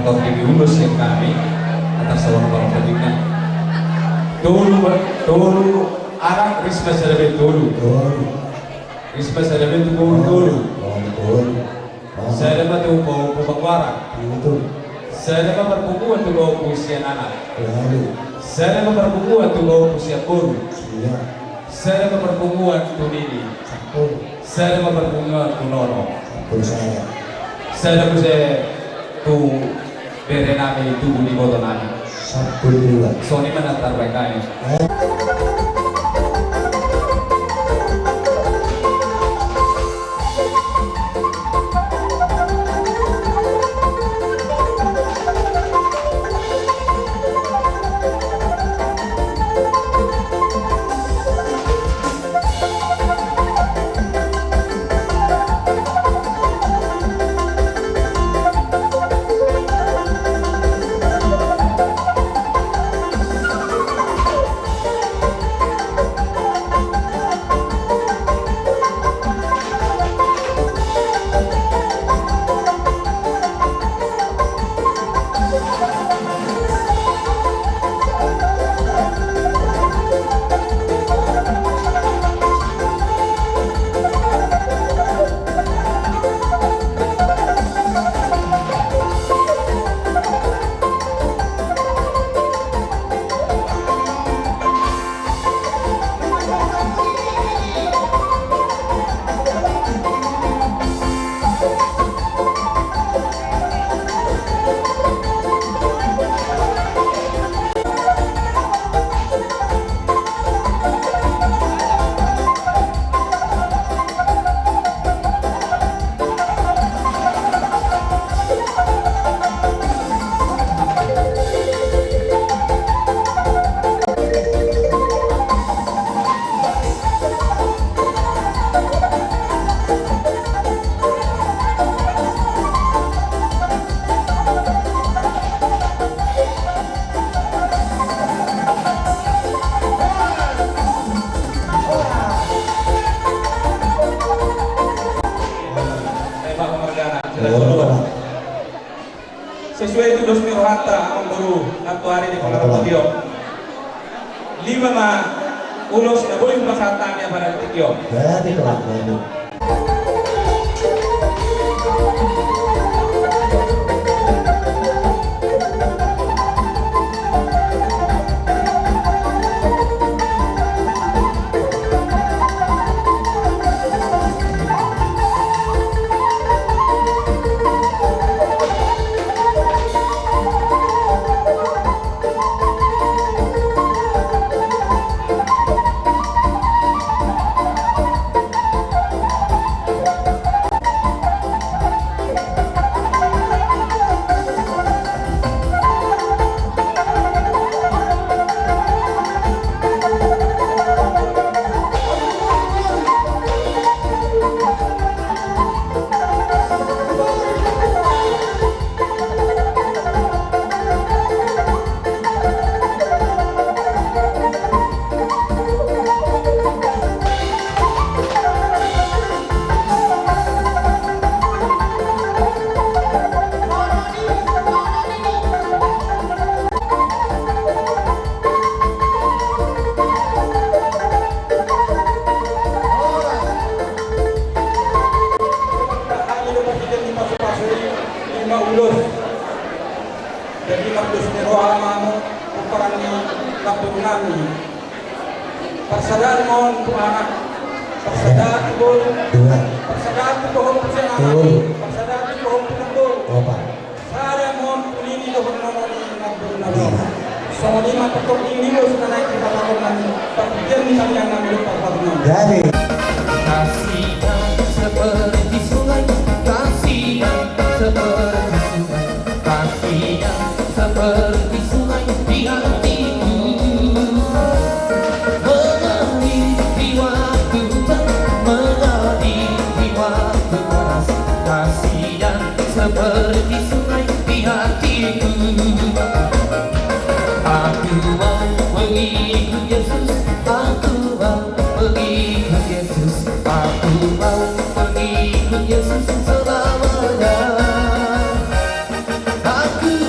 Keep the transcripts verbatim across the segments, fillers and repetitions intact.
Tong di ulos sian hami, atas sawan parompat inna. Tolu ba-, tolu anak, Risma sada be tolu. Tolu. Risma sada be tu boru tolu. Tolu. Sada ma tu boru Pangguaran. Tolu. Sada ma parpunguan tu boru Siananak. Tolu. Sada ma parpunguan tu boru Sianboru. Sia. Sada ma parpunguan tu nini. Sampulu. Sada ma parpunguan tu nono. Sampulu sada. Sada muse tu bere nami, tubu ni iboto nami. Sampulu dua. Songon i ma na tarbahen hami. Eh. Sesuai tu dos ni rohanta, amangboru, na tuari di pangarantobi on. Lima ma ulos na boi hupasahat hami apala di tingki on. Hami do parhitean ni pasupasu i, lima ulos. Jadi mardos ni roha ma hamu, pomparan ni lambung nami. Parsadaan ma on tu anak, parsadaan tu boru, parsadaan tu boru sian anak, parsadaan tu boru sian boru. Sada ma on tu nini dohot nono ni namboru nami on. Songon i ma tongtong di ulos na naeng dipasahathon nami, parhitean ni tangiang nami dohot parhitean nami. Jadi. Kasihnya seperti sungai, kasihnya seperti sungai, kasihnya seperti sungai di hatiku. Mengalir di waktu hujan, mengalir di waktu keras, kasihnya seperti sungai di hatiku. Aku mau mengikut Yesus, aku mau mengikut Yesus, aku mau mengikut Yesus selamanya. Aku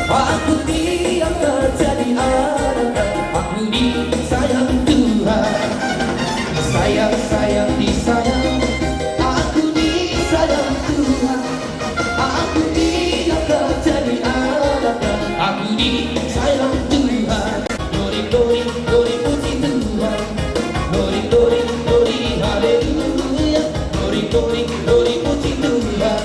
Aku diangkat jadi anak, aku disayang Tuhan. Sayang, sayang, disayang, aku disayang Tuhan. Aku diangkat jadi anak, aku disayang Tuhan. Glory, glory, glory, puji Tuhan. Glory, glory, glory, haleluya. Glory, glory, glory, puji Tuhan.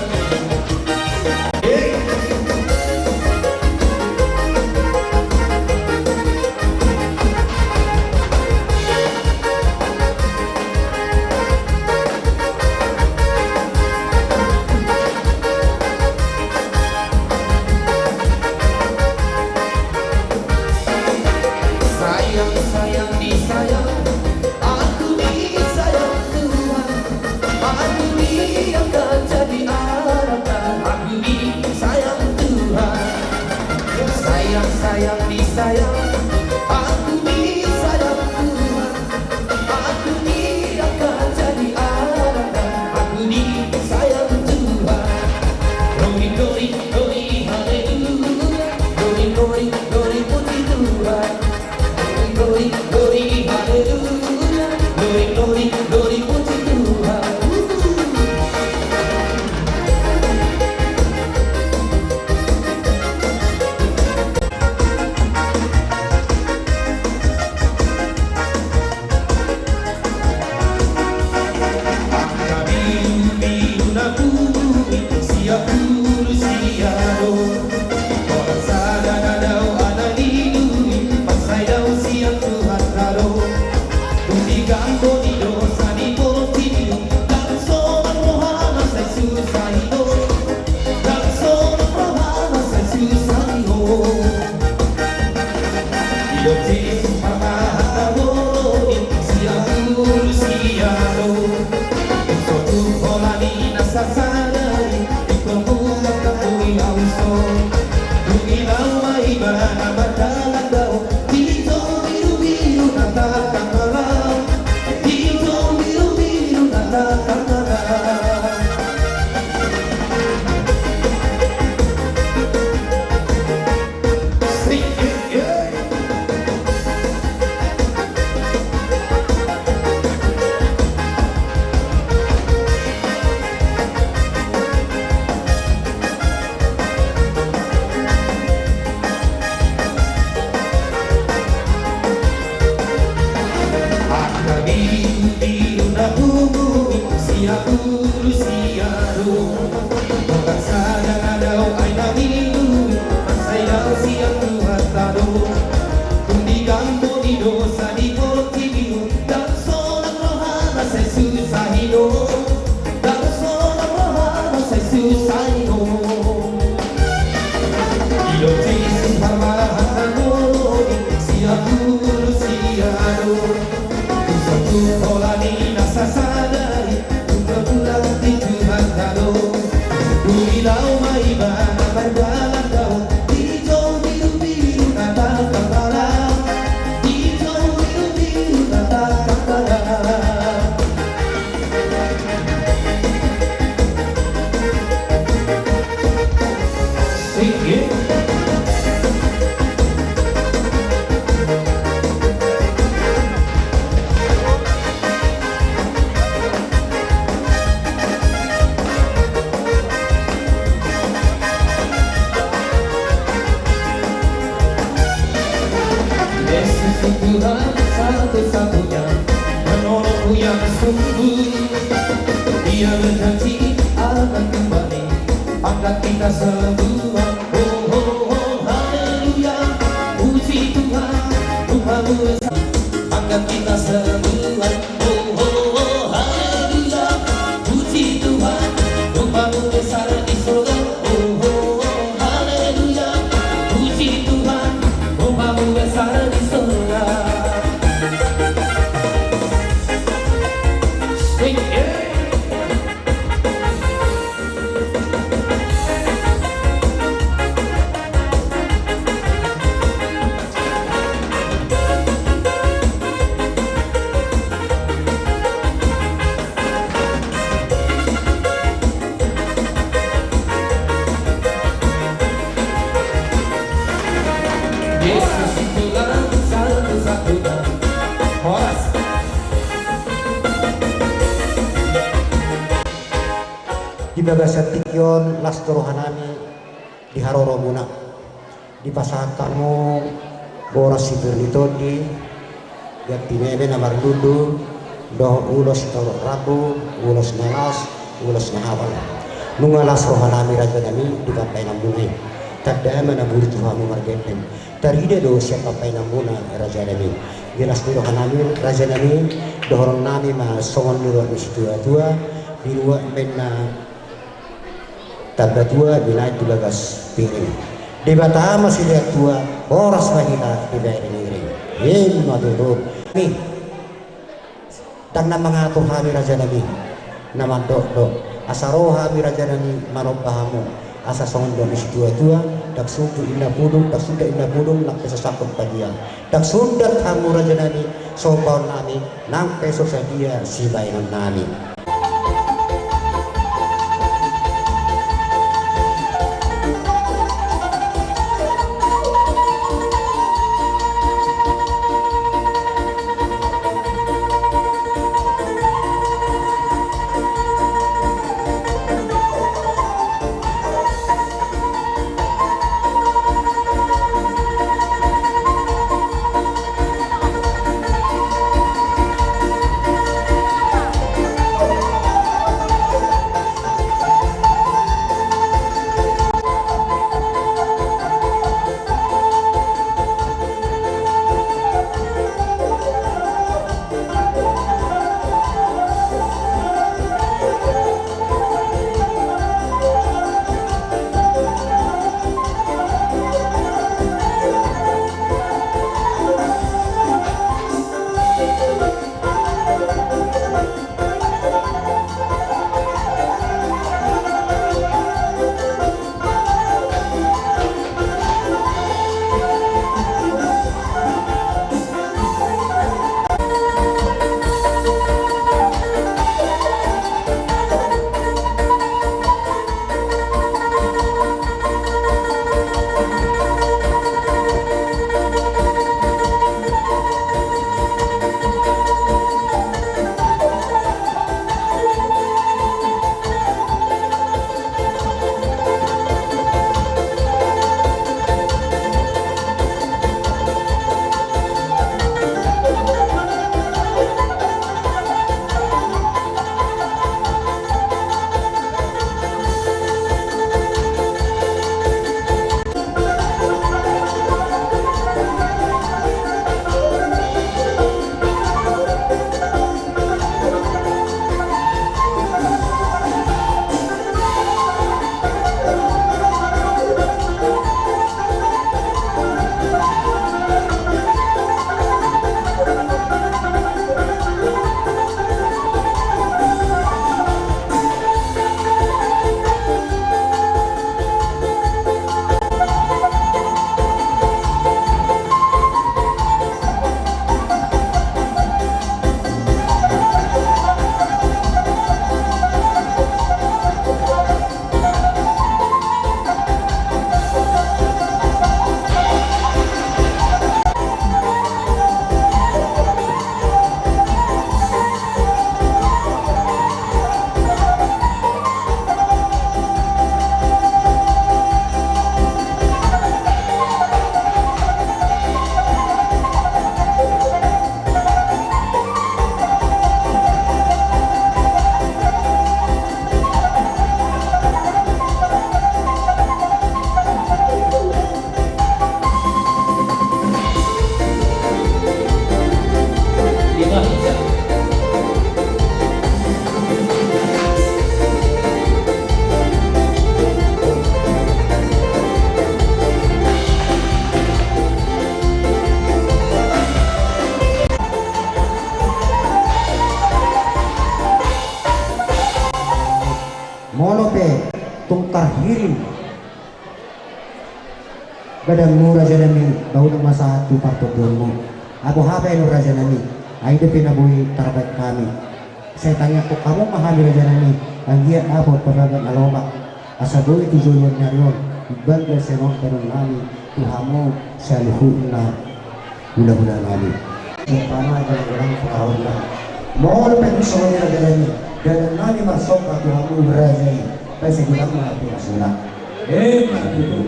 Sayang, sayang, disayang, aku disayang Tuhan. Aku diangkat jadi anak, aku disayang Tuhan. Sayang, sayang, disayang, aku disayang Tuhan. Aku diangkat jadi anak, aku disayang Tuhan. Glory, glory, glory, haleluya. Glory, glory, glory, puji Tuhan. Glory, glory, haleluya. Glory, glory, glory, puji Tuhan. Tuhan satu-satunya penolongku yang sungguh. Dia berjanji akan kembali angkat kita semua. Oh, oh, oh, haleluya. Puji Tuhan, rupa-Mu besar. Angkat kita semua. Oh, oh, oh, haleluya. Puji Tuhan, rupa-Mu besar di sorga. Oh, oh, oh, haleluya. Puji Tuhan, rupa-Mu besar di sorga. Sing it. Yesus itulah satu-satunya. Horas. Di bagasan tingki on, las do roha nami di haroromuna. Dipasahat hamu boras si pir ni tondi, ganti neme na marlundu, dohot ulos torop rambu, ulos na las, ulos na hapal. Nunga las roha nami raja nami di pambahenanmuna i. Tanda ma na buri tu hamu margelleng. Tarida do sian pambahenanmuna raja nami. Di las ni roha nami raja nami, dohonon nami ma songon nidok ni situa-tua, di luat menna Tamba tua binahen di bagas piring. Debata ma silehon tua, horas ma hita dibahen iring. I ma tutu. Ni, ndang na mangatur hami raja nami, na mandok do. Asa ro hami raja nami manomba hamu. Asa songon nidok ni situa-tua, ndang sundat inna pudung, ndang sundat inna pudung, nang pe so sangkot badia. Ndang sundat hamu raja nami, sombaon nami, nang pe so sadia sibahenon nami. Hirim badanmu raja nami, bahu na masa tu partondimu. Apo hape nu raja nami, ai dope na boi tarbaen hami. Sai tangiangkon hamu ma hami raja nami, anggiat apo parbagason na lomak. Asa boi tu joloan ni ari on, imbal do sian on panon nami tu hamu saluhutna. Hulahula nami. Umpama dalam orang pengaruhnya. Molo pe songon i raja nami, dalan nami marsomba tu hamu raja i, pasti bilang mati masuna. Eh, mati tu.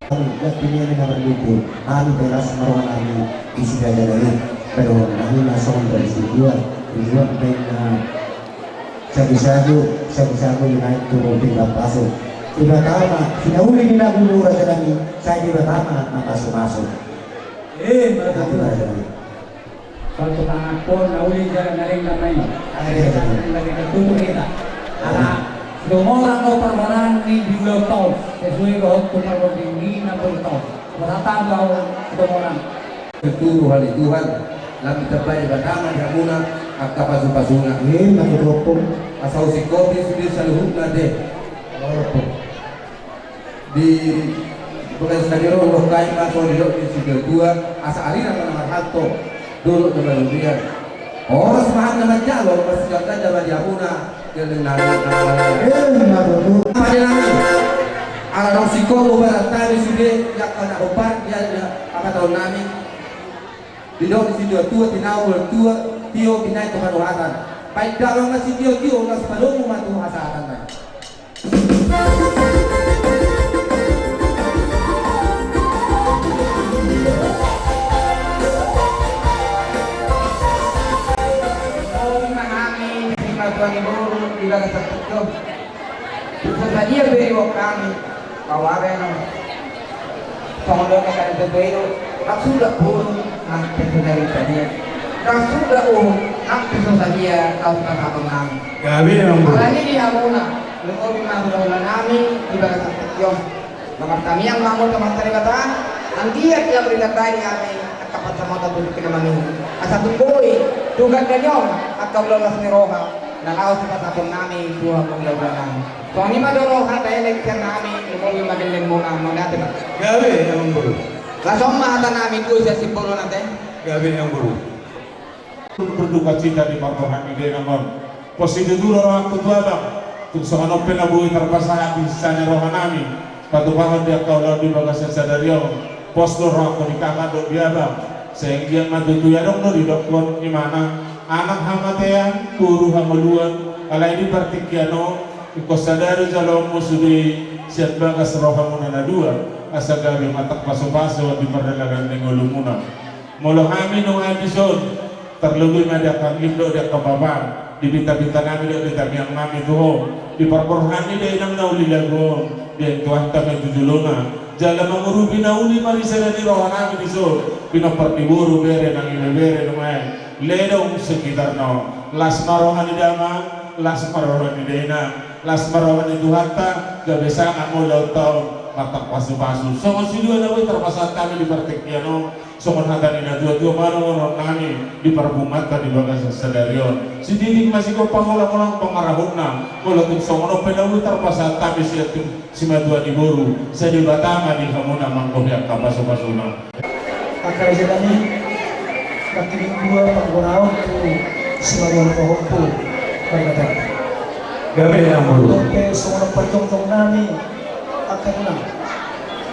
Kami, ya, pilihan yang berlumpur. Kami belas meroha nami di sini raja nami. Pero nami masuk dari situ dua, dua dengan Sagu-sagu, sagu-sagu ni naik turun tinggal pasu. Tiba tama, sinauli ni lagu mura sedang ni, saya tiba tama, na pasu-pasu. Eh, mata tu. Satu tangan pun, nauli jalan naring damai. Ada jalan. Lagi tertutup kita. Ala, nomor anggo permohonan ni di ulang tahun, sesuai dengan hukum permohonan ni enam puluh tahun. Berapa tahun kau nomor? Tuduhan ni Tuhan, lam ditambai Debata ma di hamuna angka pasu-pasuna. Ima tutu. Asa husingkop sude saluhutna ate. Di bagasan sadari on, dohot hami ma songon didok ni situatua, asa arina ma na marhalto, dolok na marurian. Horas ma hami na manjalo, marsiganjang ma di hamuna. Ima tutu. Pade nami. Ala adong singkop badan nami sude, angka na hombar, di angka taon nami. Didok ni situatua, tinahu tua, tio binahen tu hadohatan. Baen damang ma sitio-tio, laos padomu ma tu hasahatan nai. Songon i ma hami, simatua ni boru, di bagasan tingki on. Tung so sadia be iboan hami, baoa be annon. Songon didok ni hata ni tuatua i do, ndang suda uhum nang pe so sadia. Ndang suda uhum nang pe so sadia, laos pasahaton nami. Gabe ma boru. Alani i di hamuna, lumobi ma hulahula nami, di bagasan tingki on. Martangiang ma hamu tu Amanta Debata, anggiat ia berikan tadi hami, angka pansamotan tu tingki na mangihut. Asa tung boi, tu gandana on, angka ulaon las ni roha, na laho sipasahaton nami, tu hamu hulahula nami. Songon i ma jolo hata elek sian hami, lumobi ma gellengmuna, mauliate ma. Gabe, amang boru. Laos on ma hata nami, dua sian Simbolon ate. Gabe, amang boru. Tunduk dukacita di parrohaan ni dainang on. Pos situtu do rohangku tu abang, tung songon on pe na boi tarpasahat di sian roha nami, patupaon di angka ulaon di bagasan sadari on. Pos do rohangku di kakak dohot di abang. Sai anggiat ma tutu i adong do didokkon imana, anak hamatean, boru hangoluan, alai di partingkian on, ingkon sada do jaloonmu sude i sian bagas rohamuna na dua, asa gabe ma tarpasupasu di pardalanan ni ngolumuna. Molo hami nuaeng dison, tarlobi ma di angka anggi dohot di angka papa, di pinta-pinta nami dohot di tangiang nami tu ho, di parborhat ni dainang na uli lagu on, dibaen Tuhanta ma i tu jolona, jala mangurupi na uli marisada ni roha nami dison, pinompar ni boru, bere nang ibebere nuaeng, ledong sekitarna on. Las ma roha ni damang, las ma roha ni dainang, las ma roha ni Tuhanta, gabe sangap ma ulaonta on, martarpasupasu. Songon silua na boi tarpasahat hami di partingkian on, songon hata ni natuatua ma dohonon nami di parbunganta di bagasan sadari on. Sititik ma sigompa, holang-holang pangarahutna, molo tung songon on pe na boi tarpasahat hami sian tu simatua ni boru, sai Debata ma di hamuna manggohi angka pasupasuna. Angka raja nami, nangkin dua panggoraon tu simatua ni pahompu, marga Tarpi. Gabe, amang boru. Oke, songon parjongjong nami, angka inang.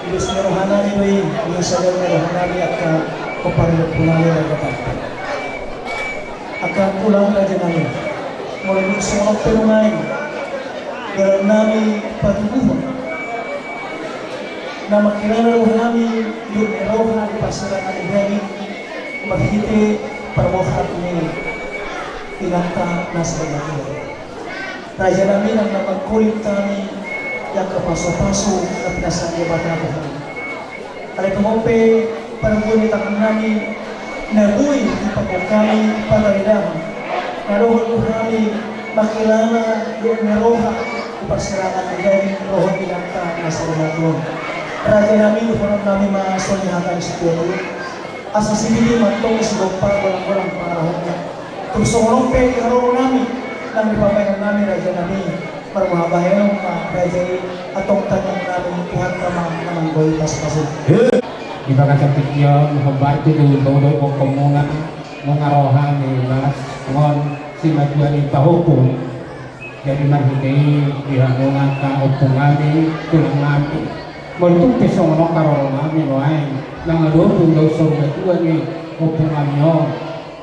Di dos ni roha nami do i, di dos ni roha nami angka pomparan ni ompu nami marga Tarpi. Angka tulang raja nami. Molo dung songon on pe nuaeng, dalan nami patuduhon. Na mangkilala roha nami, di roha di parsirangan ni hami, marhite parborhat ni inanta na sada i. Raja nami, nang na mangkolit hami, angka pasupasu na pinasahat Debata tu hami. Alai tung on pe parbue ni tangan nami, na boi dipangkok hami pataridahon, na dohot tu hami mangkilala dohot ni roha di parsirangan ni daging dohot inanta na sada i. Raja nami, dohonon nami ma songon i hata ni situatua. Asa sibili ma antong sigompa, holang-holang pangarahutna. Tung songon on pe di haroro nami, nang di pambahenan nami raja nami. Marhahabaheon ma raja i, antong tangiang nami Tuhanta ma na manggohi pasupasu. Di bagasan tingki on hombar tutu, dohot dohot muna nunga roha ni mas ngon simatua ni pahompu. Jadi marhite i di hamu angka ompung nami, tulang nami, molo tung pe songon on haroro nami nuaeng mangadopi ulaon saur matua ni ompung nami on.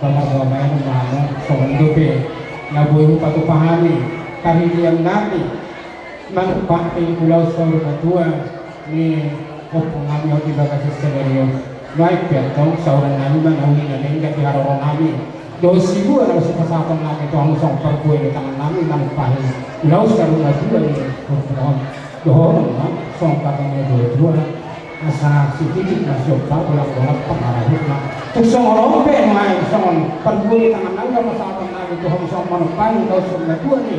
Pamarhahabaheon ma hamu, songon i dope na boi hupatupa hami parhitean nami mangupahi ulaon saur matua ni ompung nami on di bagasan sadari on. Nuaeng pe antong sauran nami ma na uli na denggan di haroro nami dohot sibuan na sipasahaton nami tu hamu songon parbue ni tangan nami mangupahi ulaon saur matua ni ompung on. Dohonon ma songon hata ni natuatua: Asa sititik ma siompa, bolak-bolak pangarahutna. Tung songon on pe nuaeng songon parbue ni tangan nami ma pasahaton nami tu hamu songon manumpahi ulaon saur matua ni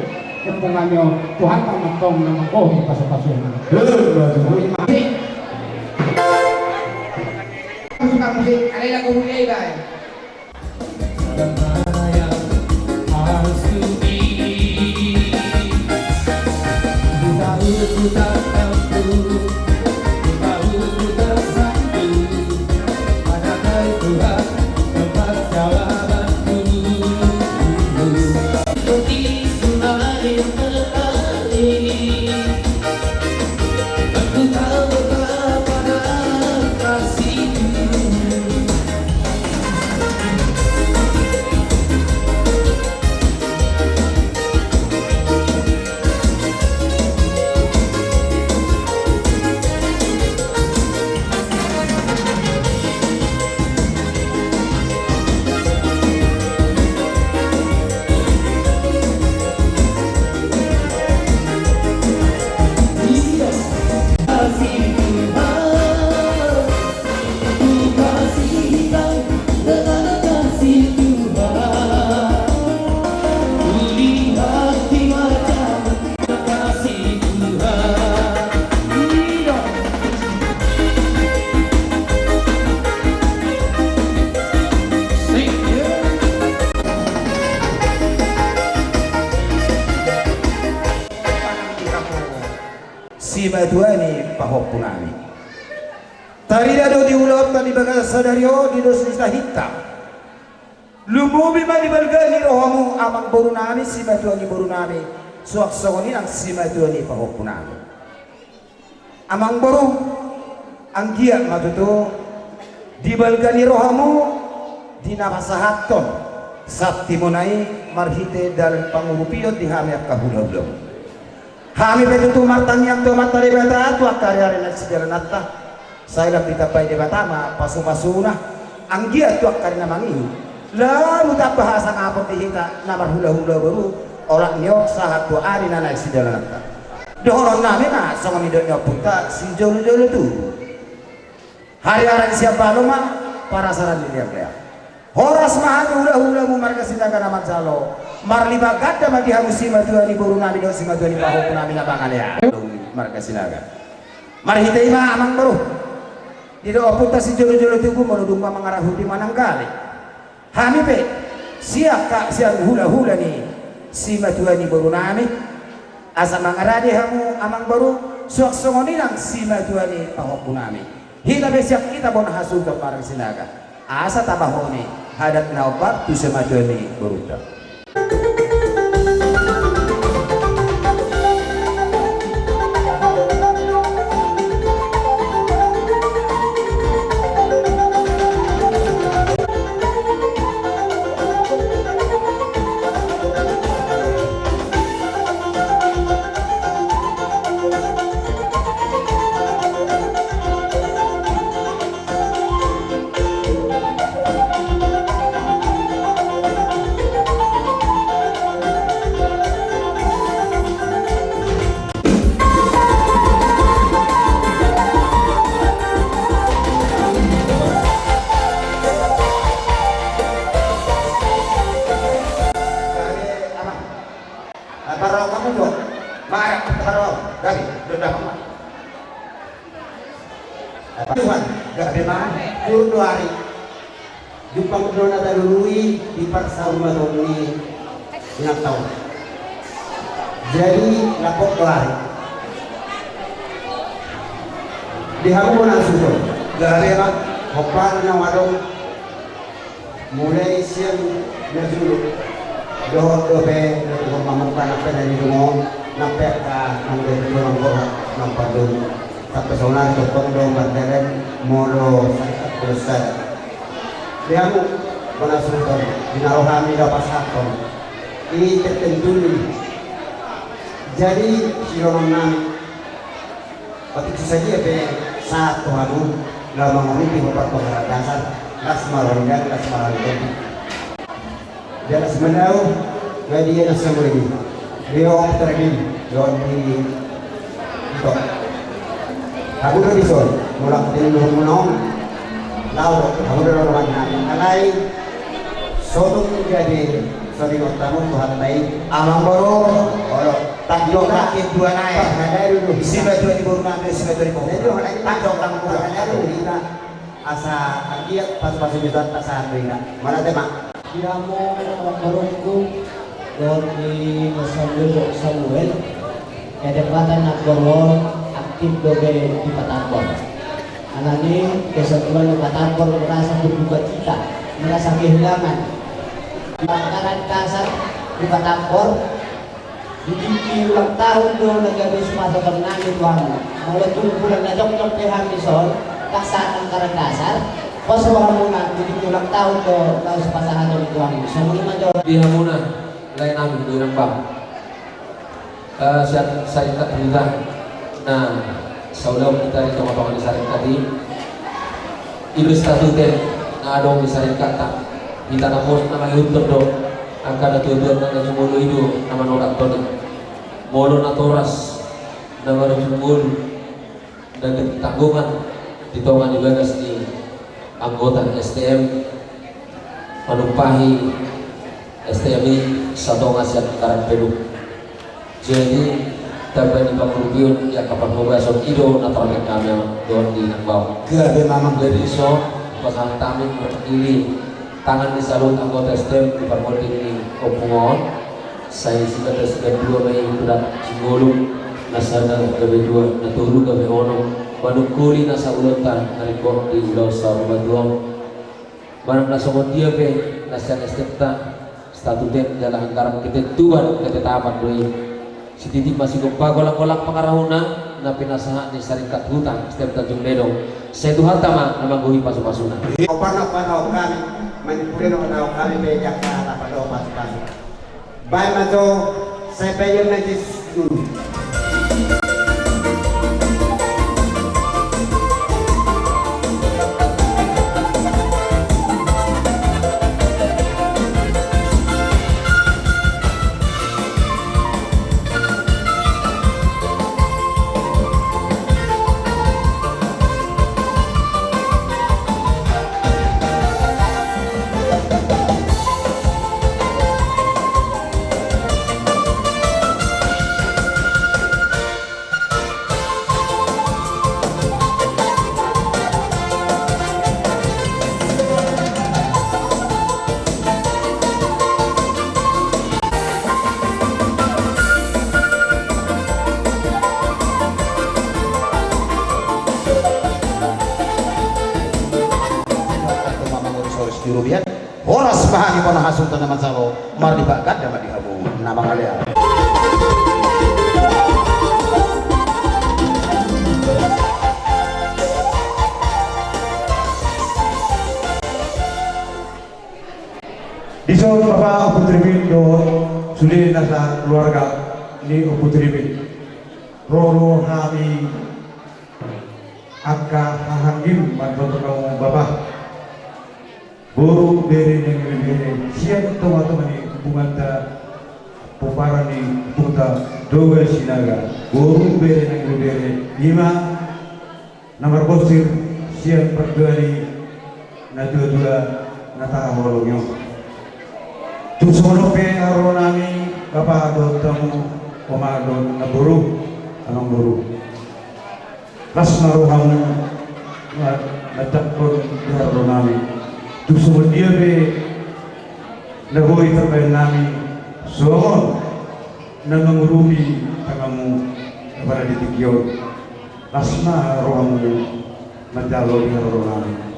ompung nami on, Tuhanta ma antong na manggohi pasupasuna. Musik, musik, alai lagu mulia iba i. Simatua ni pahompu nami. Tarida do di ulaonta di bagasan sadari on di dos ni tahinta. Lumobi ma di balga ni rohamu amangboru nami, simatua ni boru nami, suang songon i nang simatua ni pahompu nami. Amangboru, anggiat ma tutu di balga ni rohamu di na pasahathon santimuna i marhite dalan pangurupion di hami angka hulahulamu. Hami pe tutu martangiang tu Amanta Debata tu angka ariari na sidalananta. Sai lam ditambai Debata ma pasupasuna, anggiat tu angka ari na mangihut laho tamba hasangapon di hita na marhulahula boru, olat ni on sahat tu ari na naeng sidalananta. Dohonon nami ma songon nidok ni ompunta sijolojolo tubu: Hariaran sian balo ma, parasaran ni leangleang. Horas ma hami hulahulamu marga Sinaga na manjalo, marlipat ganda ma di hamu simatua ni boru nami dohot simatua ni pahompu nami na mangalean marga Sinaga. Marhite i ma amangboru, didok ompunta sijolojolo tubu, molo dung ma mangarahut i manang gale. Hami pe sian, sian hulahula ni simatua ni boru nami, asa mangarade hamu amangboru, suang songon i nang simatua ni pahompu nami. Hita pe sian hita bona hasuhuton marga Sinaga, asa tabahoni adat na hombar tu simatua ni borunta. Tarong hamu jo. Marah tarong. Gabe, dondang hamu. Tuhan, gabe ma. Turun dua hari. Jumpang do na talului di parsaurmaton ni inanta on. Jadi lapok doari di hamu bona suhut. Jadi ma hombar na adong mulai sian na jolo dohot dope na tumor mamungka na pe na nidung on na pe angka na mulai tulang borhat na pandung. Sampe saonari tongtong do mardalan molo sangkap dosa. Di hamu bona suhut on di na ro hami do pasahathon i tertentu ni. Jadi sidohonon nami, otik sadia pe sahat tu hamu laho mangurupi hombar tu anggaran dasar, las ma rondang, las ma rondang. Jelas menau media na semua ini. Rio tergin, Rio di Ito. Hamu do dison, mulak di luhur menong. Lau, hamu do lawan nami. Alai sotung jadi. Sori otamu Tuhan tai. Amang boru. Olo. Tangkok na kedua nae. Pahadaru dulu. Isi batu di boru nami, isi batu di boru. Jadi, olo, tangkok tangkok. Pahadaru dulu. Asa anggiat pasu-pasu juta tak satu ina. Mana tema? Dia mau boruku. Don di Samuel, Samuel. Kedapatan na boru aktif dope di Patambor. Alani kesatuan di Patambor merasa berduka cita, merasa kehilangan. Anggaran dasar di Patambor di tingki ulang tahun do na gabe supasahaton nami tu hamu. Molo tung bulan na jongjong pe hami son, tak sahat anggaran dasar, pos rohamuna di tingki ulang tahun do na supasahaton tu hamu. Songon i ma jo. Di hamuna, lae nami, di rembang. Eh, sian Saringkat Huta. Nah, saulaon hita di tonga-tonga ni Saringkat i. I do statute na adong di Saringkatta. Hita na pos na mangihuthon do angka natuatua na jumolo i do na manorathon i. Molo natoras na marjumolo na tanggungan di tonga ni bagas ni anggota S T M manumpahi S T M i satonga sian anggaran pe do. Jadi tamba ni pangurupion di angka parhobason i do na tarbahen hami dohot di nang baon. Gabe mamang. Jadi so pasahat hami marpangkili tangan ni saluhut anggota S T M di parmonding ni ompung on. Sai sibatas dua ma i tu dapot singolum na sada gabe dua na tolu gabe onom. Manungkuli na saulonta na ringkot di ulaon saur matua on. Manang na songon dia pe na sian S T M-ta, statute jala anggaran ketentuan ketetapan do i. Sititi ma sigompa golang-golang pangarahutna na pinasahat ni Saringkat Huta S T M Tanjung Ledong. Sai Tuhanta ma na manggohi pasu-pasuna. Opa na opa na oka ni manipule na oka ni pe jaka na pado pasu-pasu. Baen ma jo, sai baen ma jo. Horas ma hami bona hasunta na manjalo, marlipat ganda ma di hamu na mangalean. Dison bapa Ompu Tribin dohot sude nasa keluarga ni Ompu Tribin. Ro do hami angka hahaanggi mandohot hamu bapa. Boru bere nang ibebere sian tonga-tonga ni ompungta, pomparan ni ompungta Doga Sinaga. Boru bere nang ibebere i ma na marbonsir sian partua ni natuatua na tahaholongi on. Tung songon on pe haroronami bapa dohot hamu oma dohot namboru, amangboru. Las ma rohamu manjangkon di haroronami. Tung songon dia pe na boi tarbahen nami songon na mangurupi tanganmu na pada di tingki on. Las ma rohamu manjalo di haroro nami.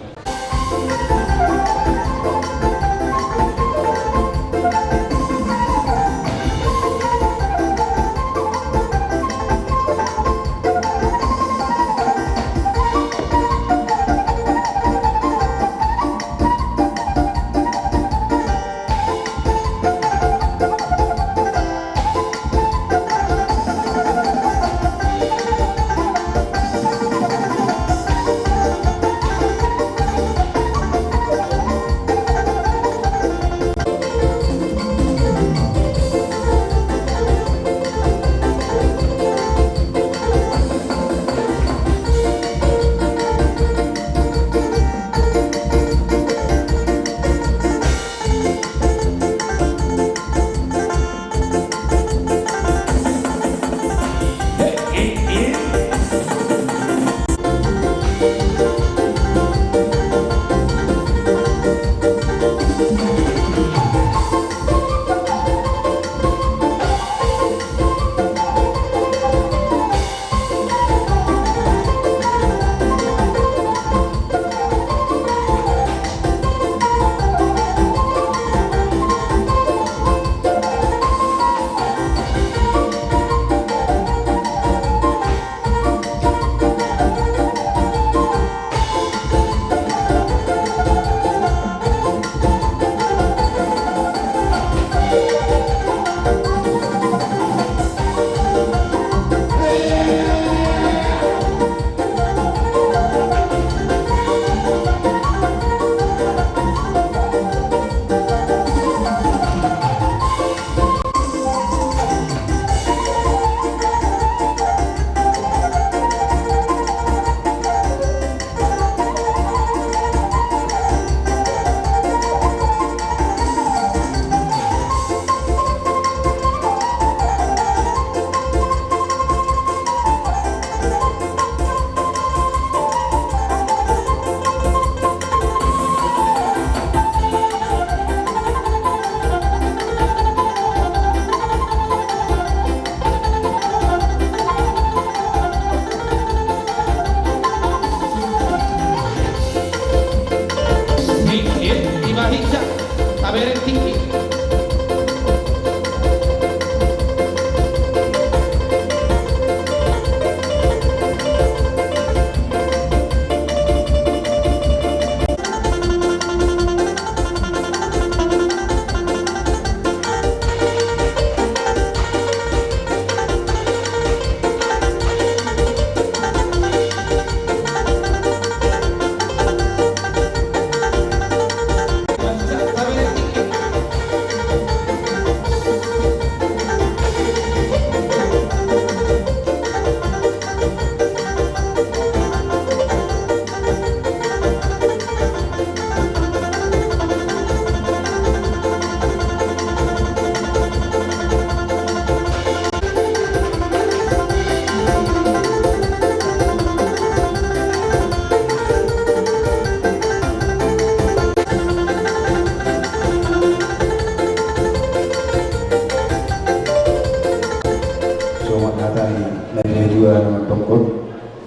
Songon hata ni na binahen na mandok on,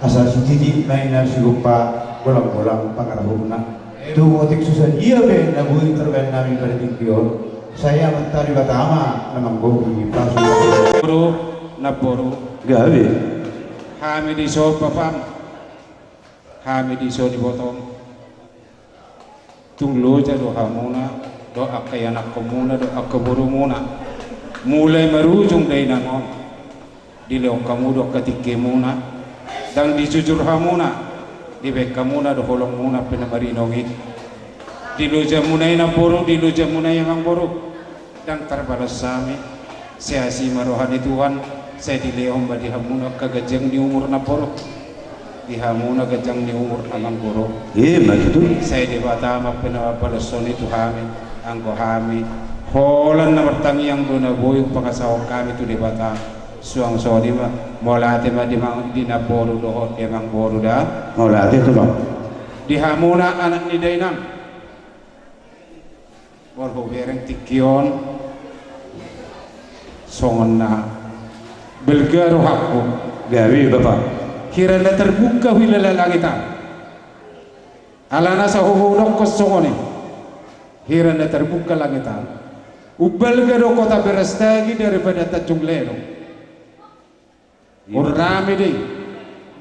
asa sititi ma inna sigompa, golang-golang pangarahutna. Tung otik so sadia pe na boi tarbahen nami pada tingki on, sai Amanta Debata ma na manggohi pasu. Boru, namboru. Gabe. Hami dison bapam, hami dison ibotom. Tung loja do hamuna dohot angka ianakkonmuna dohot angka borumuna. Mulai marujung dainang on, dilehon hamu do angka tingkimuna. Ndang dijujur hamuna, dibahen hamuna do holongmuna pe na marinong i. Di lojamuna i namboru, di lojamuna i amangboru, ndang tarbalos hami. Sai asi ma roha ni Tuhan, sai dilehon ma di hamuna angka ganjang ni umur namboru, di hamuna ganjang ni umur amangboru. Ima tutu. Sai Debata ma pe na mambaloshon i tu hami. Anggo hami, holan na martangiang do na boi hupangasahon hami tu Debata. Suang songon i ma, mauliate ma di mang-, di namboru dohot di amangboru da. Mauliate tutu. Di hamuna anak ni dainang, molo hubereng tingki on, Songon na balga rohangku. Gabe, Bapa. Hira na tarbuka huilala langit an. Alana sai hudokkon songon i. Hira na tarbuka langit an, umbalga do Kota Berastagi daripada Tanjung Leno. Iya. Rame do i.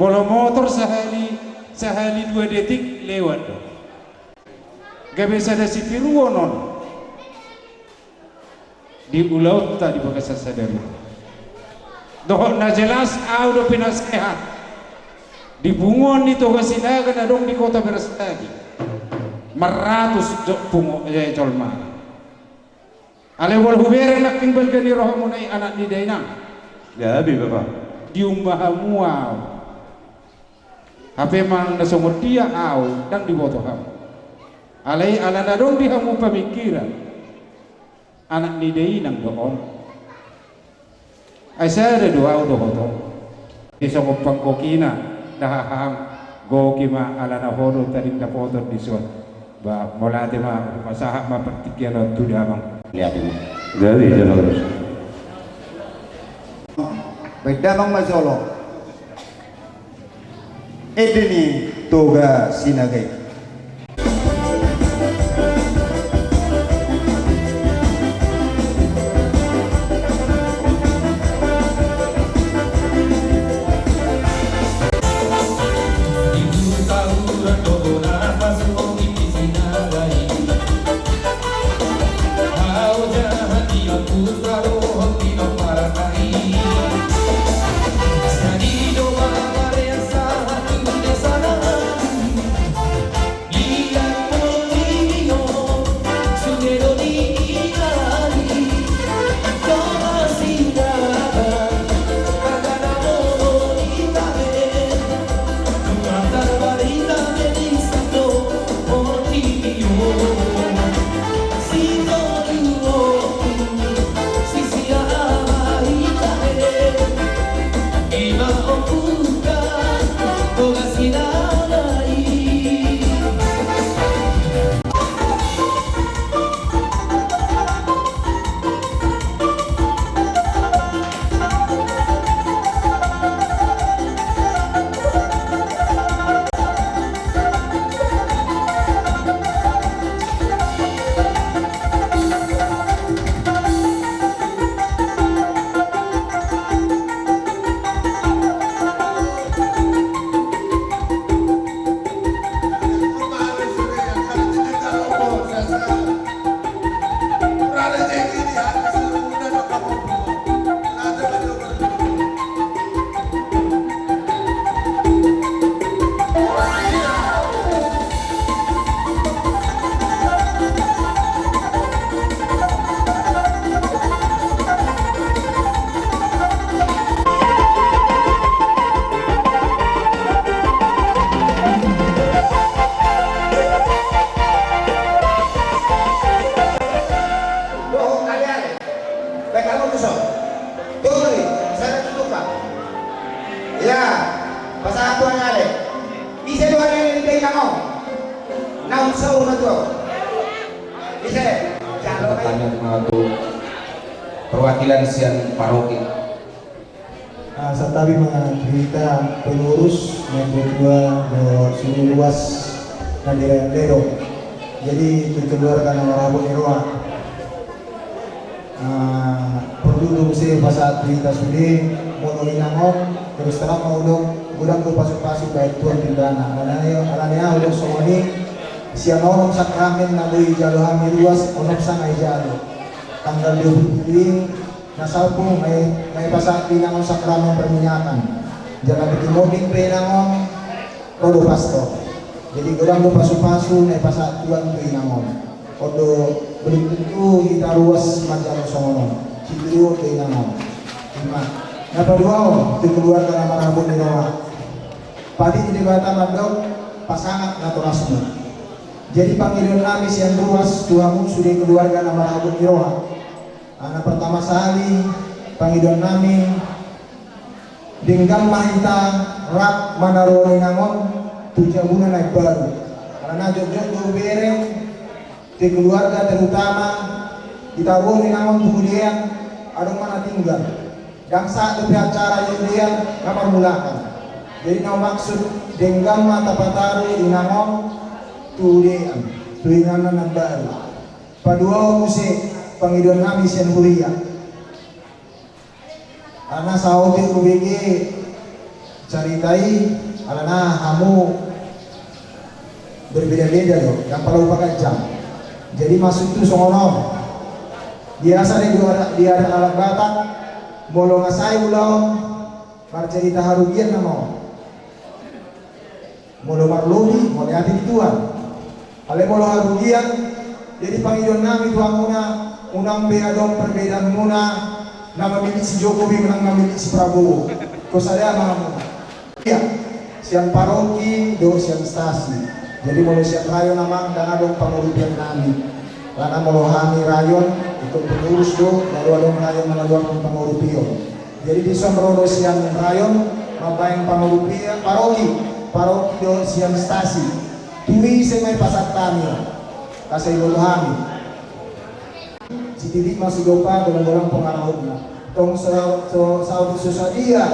Molo motor sahali, sahali dua detik lewat do. Gabe sada sitiruon on di ulaonta di bagasan sadari. Dohot na jelas, ahu do penasehat di punguan ni Toga Sinaga na adong di Kota Berastagi. Maratus jo pungu, eh, jolma. Alai molo hubereng nangkin balga ni rohamuna i, anak ni dainang. Gabe, Bapa. Diumba hamu ahu. Hape manang na songon dia ahu ndang diboto hamu. Alai ala na adong di hamu pamingkiran, anak ni dainang do on. Ai sada do ahu dohot ho. Di songon panggokina, da hahang, goki ma, alana ho do tading dapotan dison. Ba, mauliate ma, hupasahat ma partingkian on tu damang. Mauliate ma. Gabe, damang. Baen damang ma jolo. Ende ni Toga Sinaga i. Baik, kamu tuso. Tunggu, saya tutup, Pak. Ya, pasahat tu ale-ale. Ise do ale-ale di dainang on? Naung saur matua. Ise? Jalo. Pertanyaan ma tu perwakilan sian paroki. Ah, santabi ma tu hita pengurus, natua-tua, dohot sude ruas na di Ledong. Jadi tu keluarga na marhabot ni roha. Ah, porlu do muse hupasahat tu hita sude, molo inang on, terus terang ma hudok, godang do pasu-pasu baen Tuhan tu ibana. Alani, alani aha hudok songon i, sian onom sakramen na boi jalo hami ruas, onom sanga dijalo. Tanggal dua puluh tujuh i, na salpu, na i, na ipasahat tu inang on sakramen perminakan. Jala pitu monding pe inang on, ro do pastor. Jadi godang do pasu-pasu na ipasahat Tuhan tu inang on. On do belum tentu hita ruas manjalo songon on. Sitiruon do inang on. Ima. Na paduahon, tu keluarga na marhabot ni roha. Padi ni Debata mandok, pasangat natorasmu. Jadi pangidoan nami sian ruas tu hamu sude keluarga na marhabot ni roha. Ah, na pertama sahali, pangidoan nami, denggan ma hita rap manaruhon inang on tu jabuna na imbaru. Karena jotjot do hubereng, tu keluarga terutama, ditaruhon inang on tu hudean, Adong ma na tinggal. Ndang sahat dope acara i, dia na marmulakan. Jadi na maksud, denggan ma tapataru inang on tu dia, tu inanna na baru. Paduahon muse pangidoan nami sian huria. Alana saotik hubege carita i, alana hamu berbeda-beda do, ndang pala hupaganjang. Jadi maksudhu songon on. Biasa do di adat, di adat halak Batak, molo nga sae ulaon, marcarita harugian nama on. Molo marlobi, mauliate di Tuhan. Alai molo harugian, jadi pangidoan nami tu hamuna, unang be adong perbedaanmuna, na mamilih si Jokowi manang mamilih si Prabowo. Ho sada ma hamuna. Ia, sian paroki dohot sian stasi. Jadi molo sian rayon amang, ndang adong pangurupion nami. Alana molo hami rayon, ikut pengurus do, baru adong rayon mangaluarhon pangurupion. Jadi dison ro do sian rayon, mambahen pangurupion, paroki, paroki dohot sian stasi. Tu i ise ma i pasahat hami, asa iboto hami. Sititik ma sidopa, golang-golang pangarahutna. Tong so, so, saut so sadia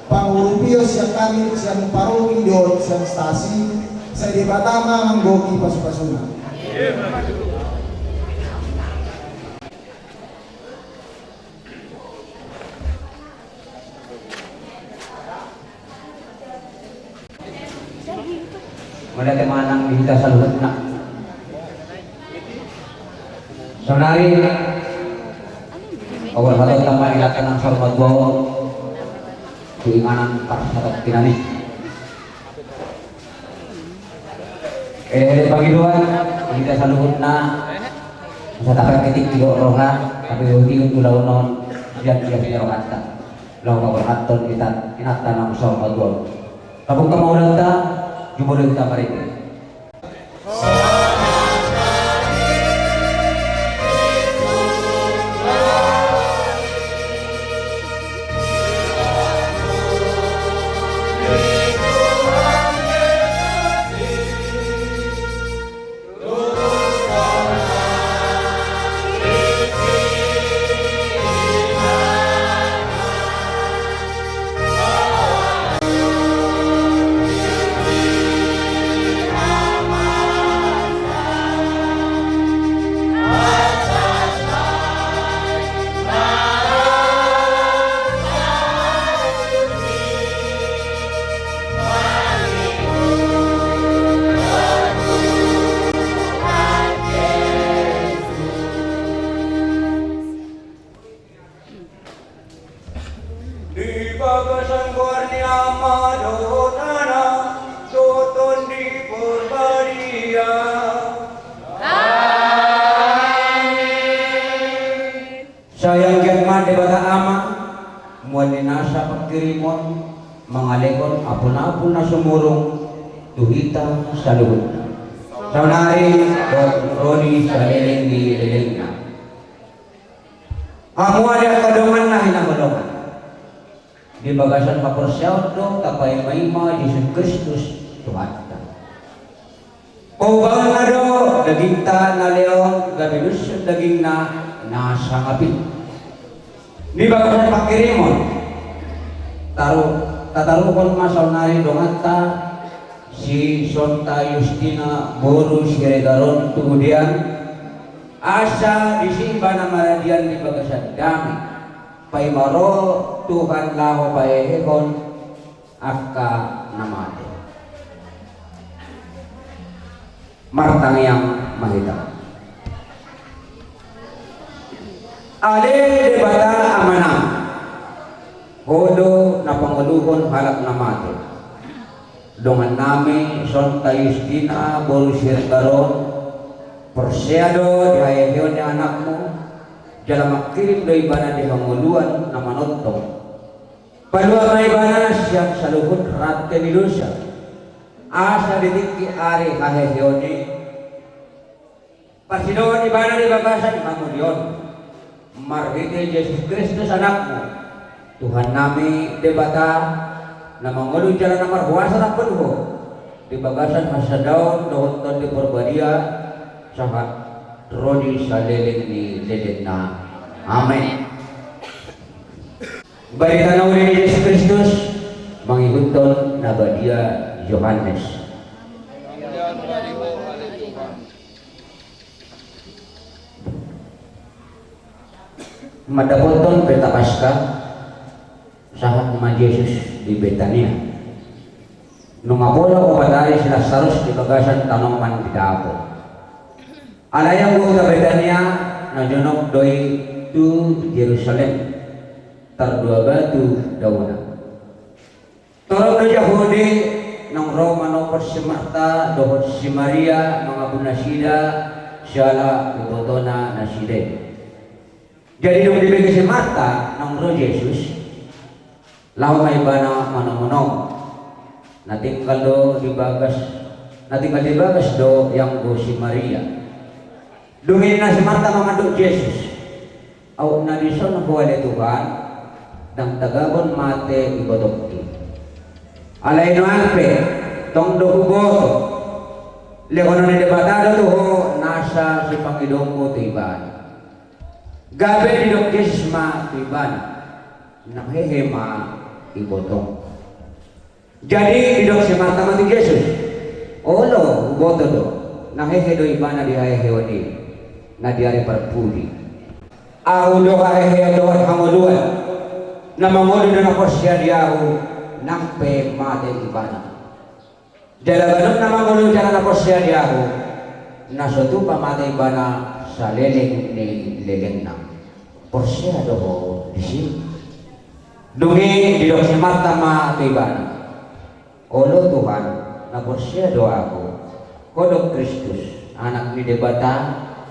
pangurupion sian hami, sian paroki dohot sian stasi, sai Debata ma manggohi pasu-pasuna. Mauliate ma nang di hita saluhutna. Saonari, paborhatonta ma inanta na saur matua on tu inganan parsahatonnami. Ede-ede pangidoan, hita saluhutna, asa tapaketik do roha, tapi uti untuk launon, sian dia punya rohanta. Laho paborhathon hita, inanta na saur matua on. Tapungka ma ulaonta, jumolo hita marende. Di bagasan goar ni Ama dohot Anak dohot Tondi Porbadia. Amin. Sai anggiat ma Debata Ama, mual ni nasa pangkirimon, mangalehon ampun-ampun na sumurung tu hita saluhutna, saonari dohot ro di saleleng ni lelengna. Hamu ale angka dongan na hinaholongan, di bagasan haporseaon do tapaima-ima Jesus Kristus Tuhanta. Paubaonna do dagingta na lehon gabe lunsur dagingna na sangap i. Di bagasan pangkirimon, taru, tataruhon ma saonari donganta si Sonta Justina boru Siregar on tu Budean, asa disi ibana maradian di bagasan dame, paima ro Tuhan laho pahehehon angka na mate. Martangiang ma hita. Ale Debata Amanami, Ho do na pangoluhon halak na mate. Dongannami Sonta Justina boru Siregar on porsea do di haheheon ni anakmu, jala mangkirim do ibana di hangoluan na manongtong. Palua ma ibana sian saluhut rante ni dosa, asa di tingki ari haheheon i pasidongan ibana di bagasan hamulion. Marhite Jesus Kristus Anakmu, Tuhannami Debata, na mangolu jala na marhuasa rap dohot Ho di bagasan hasadaon dohot Tondi Porbadia, sahat ro di saleleng ni lelengna. Amen. Barita na uli ni Jesus Kristus mangihuthon na badia Johannes. Mandapothon Pesta Paska, sahat ma Jesus di Betania. Nunga pola opat ari si Lasarus di bagasan tanoman di dapot. Alai anggo huta Betania na jonok do i tu Jerusalem, tardua batu daona. Torop do Jahudi naung ro manopot si Marta dohot si Maria mangapul nasida siala ibotona nasida i. Jadi dung dibege si Marta naung ro Jesus, laho ma ibana manomu-nomu. Na tinggal do di bagas, na tinggal di bagas do i anggo si Maria. Dung i ninna si Marta ma mandok Jesus, "Aut na dison Ho ale Tuhan, ndang tagabon mate ibotongki. Alai nuaeng pe, tong do huboto, lehonon ni Debata do tu Ho nasa sipangidoonmu tu ibana." Gabe didok Jesus ma tu ibana, "Nang hehe ma ibotongku." Jadi didok si Marta ma tu Jesus, "Olo, huboto do, na hehe do ibana di haheheon i, na di ari parpudi. Ahu do haheheon dohot hangoluan, na mangolu do na porsea di Ahu, nang pe mate ibana. Jala ganup na mangolu jala na porsea di Ahu, na so tupa mate ibana saleleng ni lelengna. Porsea do ho disi?" Dung i didok si Marta ma tu ibana, "Olo Tuhan, na porsea do ahu, Ho do Kristus, Anak ni Debata,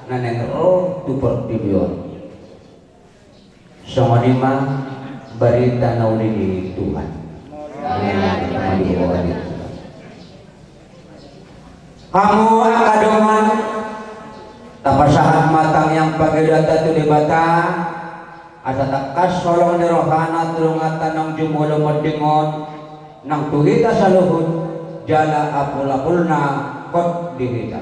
na naeng ro tu portibi on." Songon i ma barita na uli ni Tuhan. Hamu angka dongan, tapasahat ma tangiang pangidoanta tu Debata, asa tangkas holong ni rohana tu donganta naung jumolo monding on, nang tu hita saluhut, jala apul-apulna hot di hita.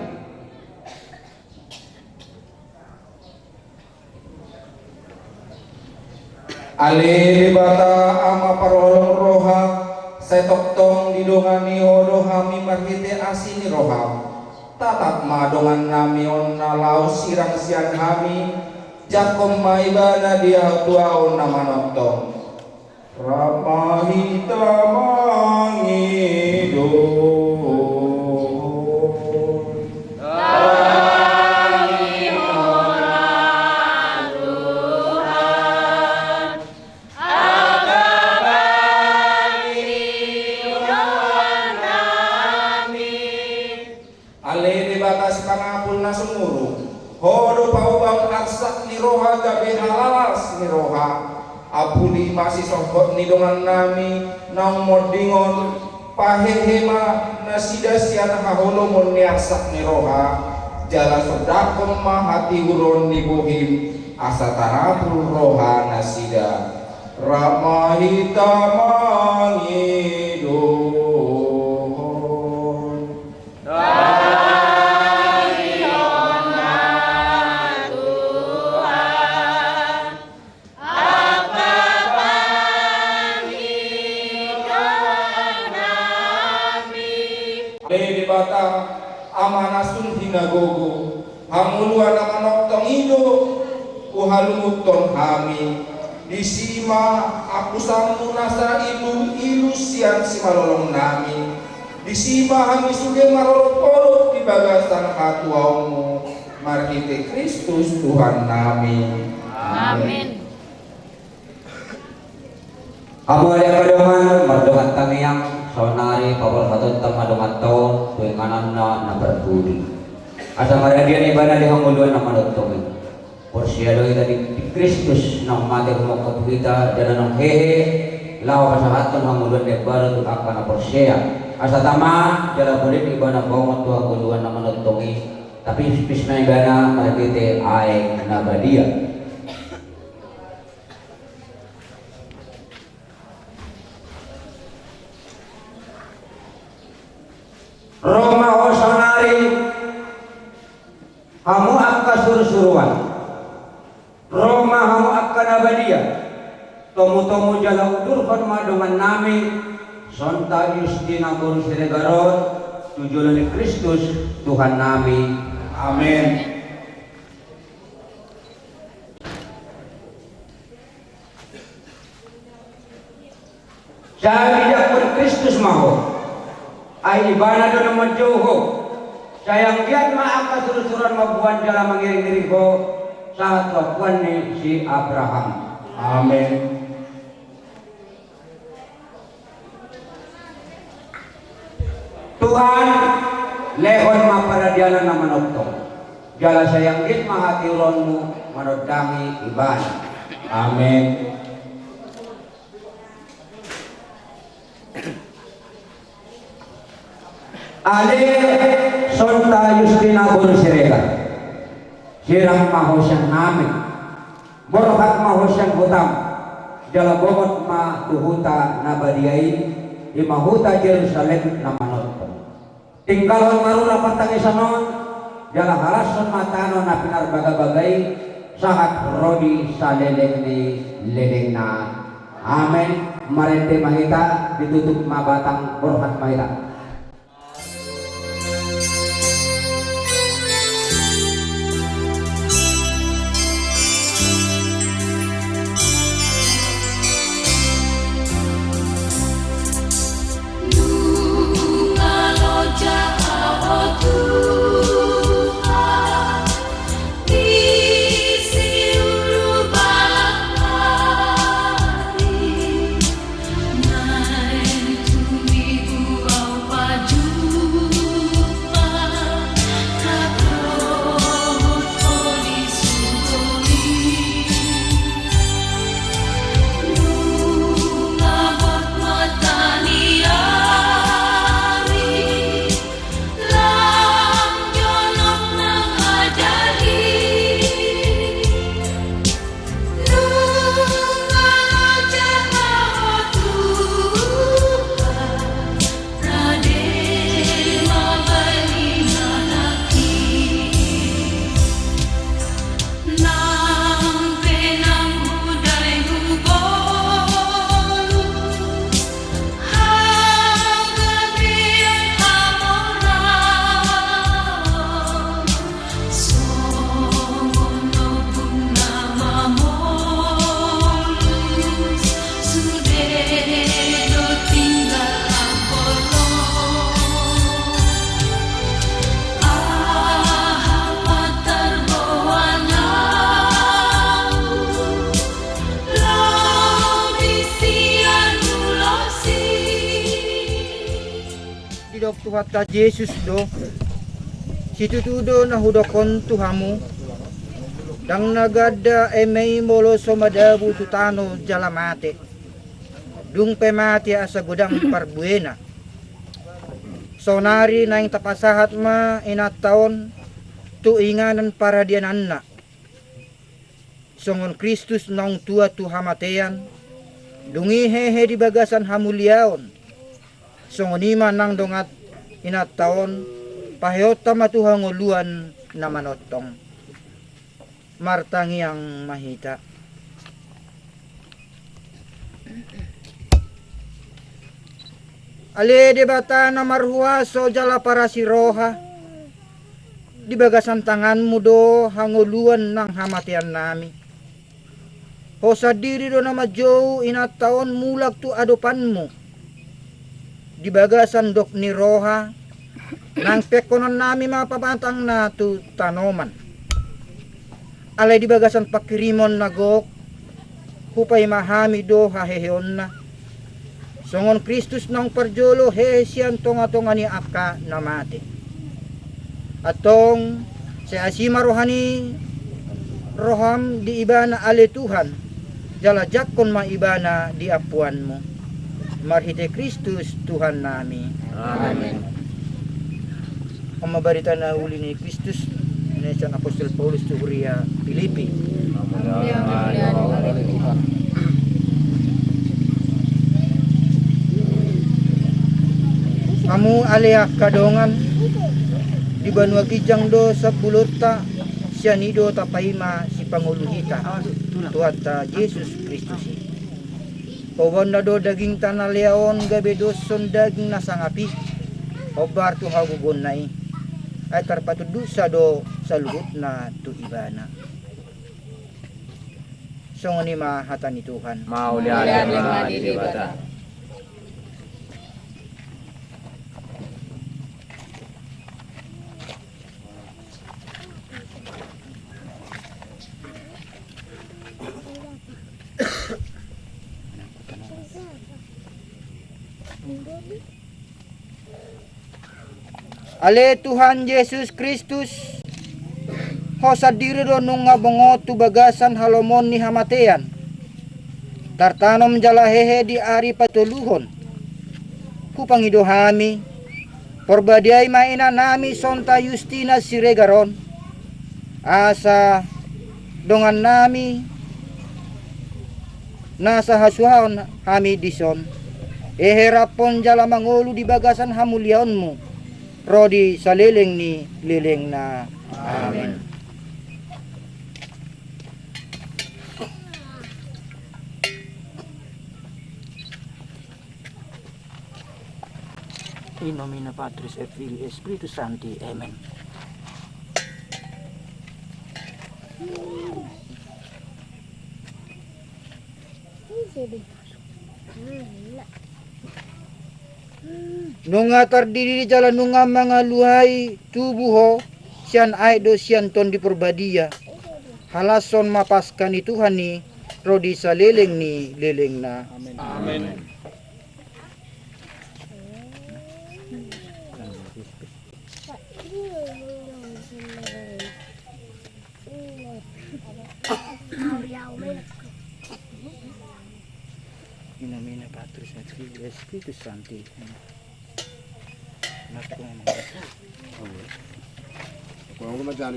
Ale Debata Ama parholong roha, sai tongtong didongani Ho do hami marhite asi ni roham. Tatap ma dongannami on na laho sirang sian hami, jangkon ma ibana di hatuaon na manongtong. Rap ma hita mangido. Tangihon ma Tuhan, angka pangidoannami. Ale Debata sipangapul na sumurung, Ho do paubahon arsak ni roha gabe halalas ni roha. Apuli ma sisohot ni dongannami naung monding on, pahehe ma nasida sian haholomon ni arsak ni roha, jala sondanghon ma hatiuron ni bohim, asa tarapul roha nasida. Rap ma hita mangido. Tangihon ma Tuhan, angka pangidoannami. Ale Debata, Ama na sun hinagogo, hangoluan na manongtong i do huhalungunhon hami. Disi ma apusanmu nasa iluilu sian simalolongnami. Disi ma hami sude marolopolop di bagasan hatuaonmu, marhite Kristus Tuhannami. Amin. Amin. Hamu ale angka dongan, mardongan tangiang, saonari paborhatonta ma donganta on tu ingananna na parpudi, asa maradian ibana di hangoluan na manongtong i. Porsea do hita di, di Kristus naung mate humongkop hita, jala naung hehe laho pasahathon hangoluan na imbaru tu angka na porsea, asa tama jala bulit ibana baonon tu hangoluan na manongtong i, tapispis ma ibana marhite aek na badia. Ro ma ho saonari, hamu angka surusuruan. Ro ma hamu angka na badia. Tomutomu Jala udurhon ma dongan nami Sonta Justina boru Siregar on tu jolo ni Kristus Tuhan nami. Amen. Sai didiankon Kristus ma ho. Ai Ibana do na manjou ho. Sai anggiat ma angka surusuruan mamboan jala mangiringiring ho sahat tu apuan ni si Abraham. Amen. Tuhan, lehon ma paradianan na manongtong. Jala sai anggiat ma hatiuronmu manondangi Ibana. Amen. Ale Sonta Justina boru Siregar, sirang ma ho sian hami. Borhat ma ho sian hutam, jala bongot ma tu huta na badia i, i ma huta Jerusalem na manongtong. Tinggalhon ma rura partangisan on, jala halashon ma tano na pinarbagabaga i, sahat ro di saleleng ni lelengna. Amen. Marende ma hita, ditutup ma batang, borhat ma hita. Didok Tuhanta Jesus do: Situtu do na hudok on tu hamu, ndang na ganda eme i molo so madabu tu tano jala mate, dung pe mate asa godang parbuena. Saonari naeng tapasahat ma inanta on tu inganan paradiananna. Songon Kristus naung tua tu hamatean, dung i hehe di bagasan hamuliaon, songon i ma nang dongan inanta on, paheonta ma tu hangoluan na manongtong. Martangiang ma hita. Ale Debata na marhuaso jala parasi roha, di bagasan tanganmu do hangoluan nang hamateannami. Ho sandiri do na manjou inanta on mulak tu adopanmu. Di bagasan dok ni roha, nang pengkononnami ma pamatangna tu tanoman. Alai di bagasan panghirimon na gok, hupaima hami do haheheonna. Songon Kristus naung parjolo hehe sian tongatonga ni angka na mate. Antong, sai asi ma roha ni roham di Ibana ale Tuhan, jala jangkon ma Ibana di ampuanmu. Marhite Kristus Tuhannami. Amen. On ma barita na uli ni Kristus, na sian apostel Paulus tu huria Filipi. Hamu ale angka dongan, di banua ginjang do sambulonta, sian i do tapaima sipangolu hita, Tuhanta Jesus Kristus i. Hobaonna do dagingta na lea on gabe doshon daging na sangap i, hombar tu hagogoonna i. Ai tarpatunduksa do saluhutna tu Ibana. Songon i ma hata ni Tuhan. Mauliate ma di Debata. Ale Tuhan Jesus Kristus, Ho sandiri do nunga bongot tu bagasan halomoan ni hamatean, tartanom jala hehe di ari patoluhon. Hupangido hami, porbadiai ma inanami Sonta Justina Siregar on, asa dongannami na sahasuahon hami dison, hehe rap on jala mangolu di bagasan hamuliaonmu, ro di saleleng ni lelengna. Amen. In nomine Patris et Filii et Spiritus Sancti. Amen. Nunga tardidi jala nunga mangaluhai tubu ho sian aek do sian Tondi Porbadia. Halashon ma Paska ni Tuhan i ro di saleleng ni lelengna. Amen. In nomine Patris et Filii et Spiritus Sancti. Amen. Aku mau makan. Aku mau makan.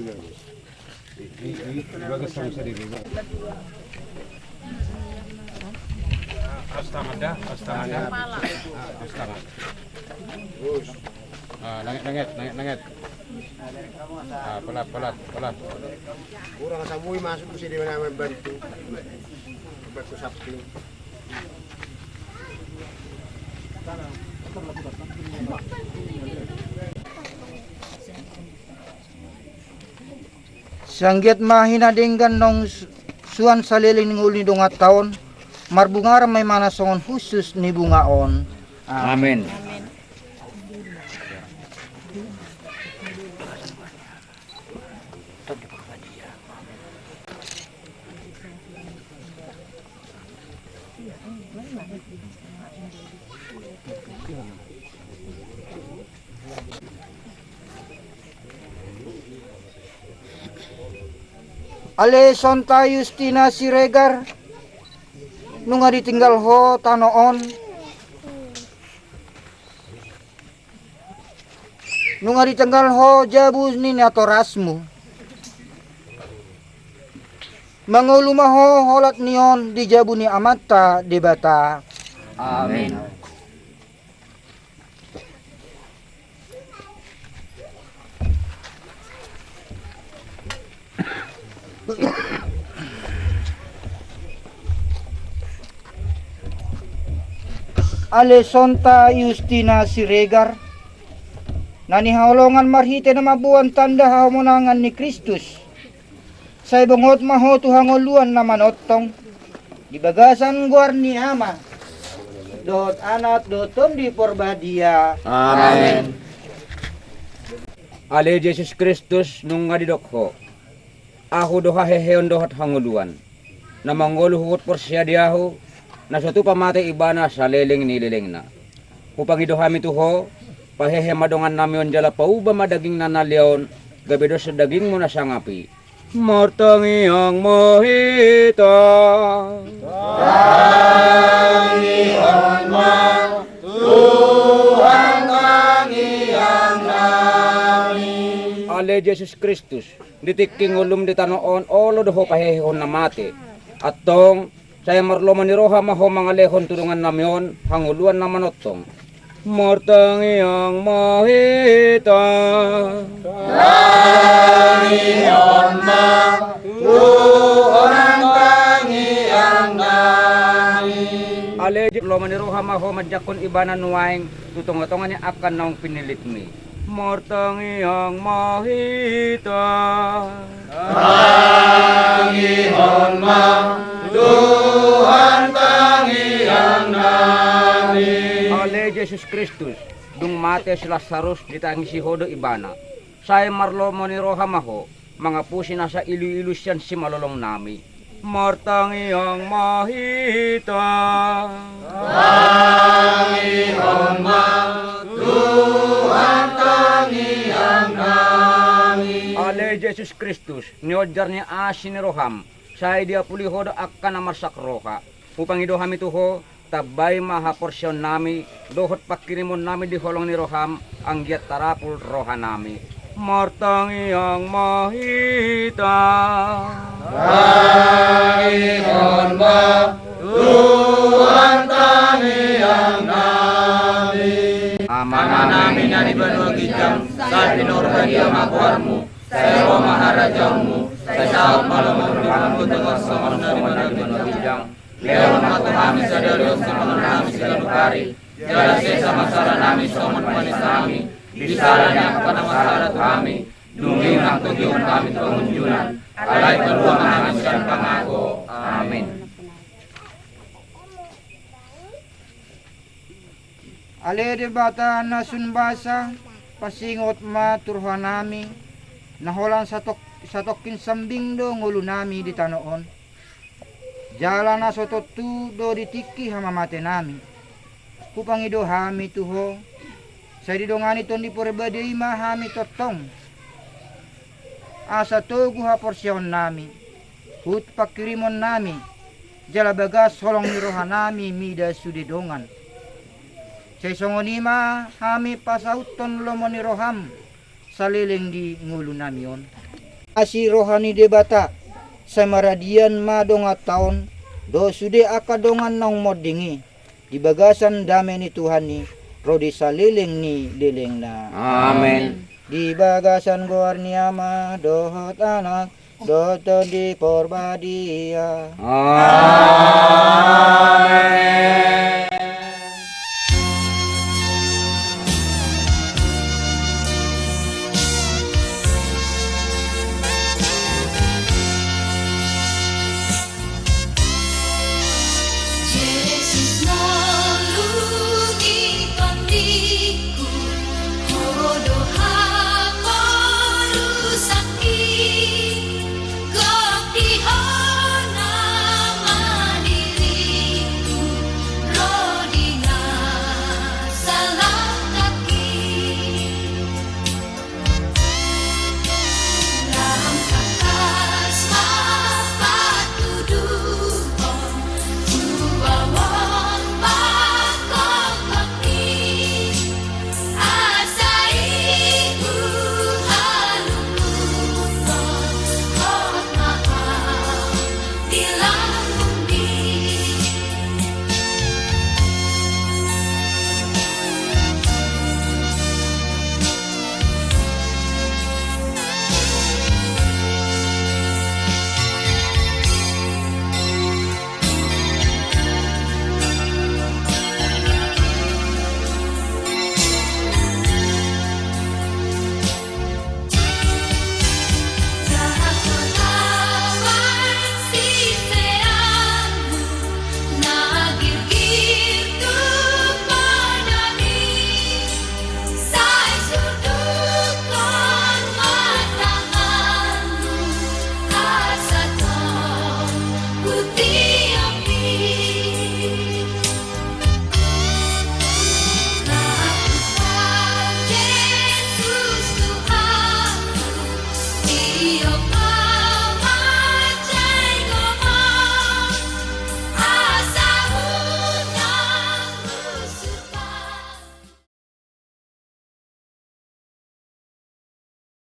Astaga dah, astaga dah. Astaga. Ah, nanget, nanget, nanget, nanget. Ah, pelat, pelat, pelat. Kurang sabui masuk ke sini, mana membantu. Bantu sapi. Sanggiat ma hina denggan naung suan saleleng ni ngolu ni donganta on, marbunga ma imana songon hushus ni bunga on. Amen. Ale Sonta Justina Siregar, nunga ditinggal ho tano on, nunga ditinggal ho jabu ni natorasmu. Mangolu ma ho holat ni on di jabu ni Amanta Debata. Amen. Ale Sonta Justina Siregar, na nihaholongan marhite na mamboan tanda hamonangan ni Kristus, sai bongot ma ho tu hangoluan na manongtong, di bagasan goar ni Ama dohot Anak dohot Tondi Porbadia. Amen. Ale Jesus Kristus, nunga didok ho, ahu do haheheon dohot hangoluan. Na mangolu huhut porsea di ahu, na so tupa mate ibana saleleng ni lelengna. Hupangido hami tu ho, pahehe ma dongannami on jala pauba ma dagingna na lea on gabe dos dagingmu na sangap i. Martangiang ma hita. Tangiang ma Tuhan tangiang nami. Ale Jesus Kristus, di tingki ngolum di tano on olo do ho pahehehon na mate. Antong, sai marlomo ni roha ma ho mangalehon tu dongannami on hangoluan na manongtong. Martangiang ma hita. Tangiang ma Tuhan tangiang nami. Ale ma ho manjangkon ibana nuaeng tu tonga-tonga ni angka naung pinillitmi. Martangiang ma hita. Tangihon ma Tuhan tangiang nami. Ale Jesus Kristus, dung mate si Lasarus ditangisi ho do ibana. Sai marlomo ni roha ma ho mangapusi nasa ilu-ilu sian simalolong nami. Martangiang ma hita. Tangihon ma Tuhan tangiang nami. Ale Jesus Kristus, nionjar ni asi ni roham, sai diapuli ho do angka na marsak roha. Hupangido hami tu ho, tambai ma haporseaon nami dohot pangkirimon nami di holong ni roham, anggiat tarapul roha nami. Martangiang ma hita. Tangihon ma Tuhan tangiang nami. Amanami na di banua ginjang, sai pinarbadia ma goarmu, sai ro ma harajaonmu, sai saut ma lomo di banua tonga songon na di banua ginjang. Lehon ma tu hami sadari on sipanganon nami siganup ari. Jala sesa ma sala nami songon panesanami di sala ni angka na marsala tu hami. Dung unang togihon hami tu pangunjunan, alai palua ma hami sian pangago. Amin. Ale Debata na sun basa, pasingot ma tu rohanami, na holan satok-, satongkin sambing do ngolunami di tano on. Jala na so tontu do di tingki hamamatenami. Hupangido hami tu ho, sai didongani Tondi Porbadia i ma hami tongtong. Asa togu haporseaonnami, huhut pangkirimonnami, jala bagas holong ni rohanami mida sude dongan. Sai songon i ma hami pasauthon lomo ni roham, saleleng di ngolunami on. Asi roha ni Debata, sai maradian ma donganta on, dohot sude angka dongan naung monding i, di bagasan dame ni Tuhan i, ro di saleleng ni lelengna. Amen. Di bagasan goar ni Ama, dohot Anak, dohot Tondi Porbadia. Amen.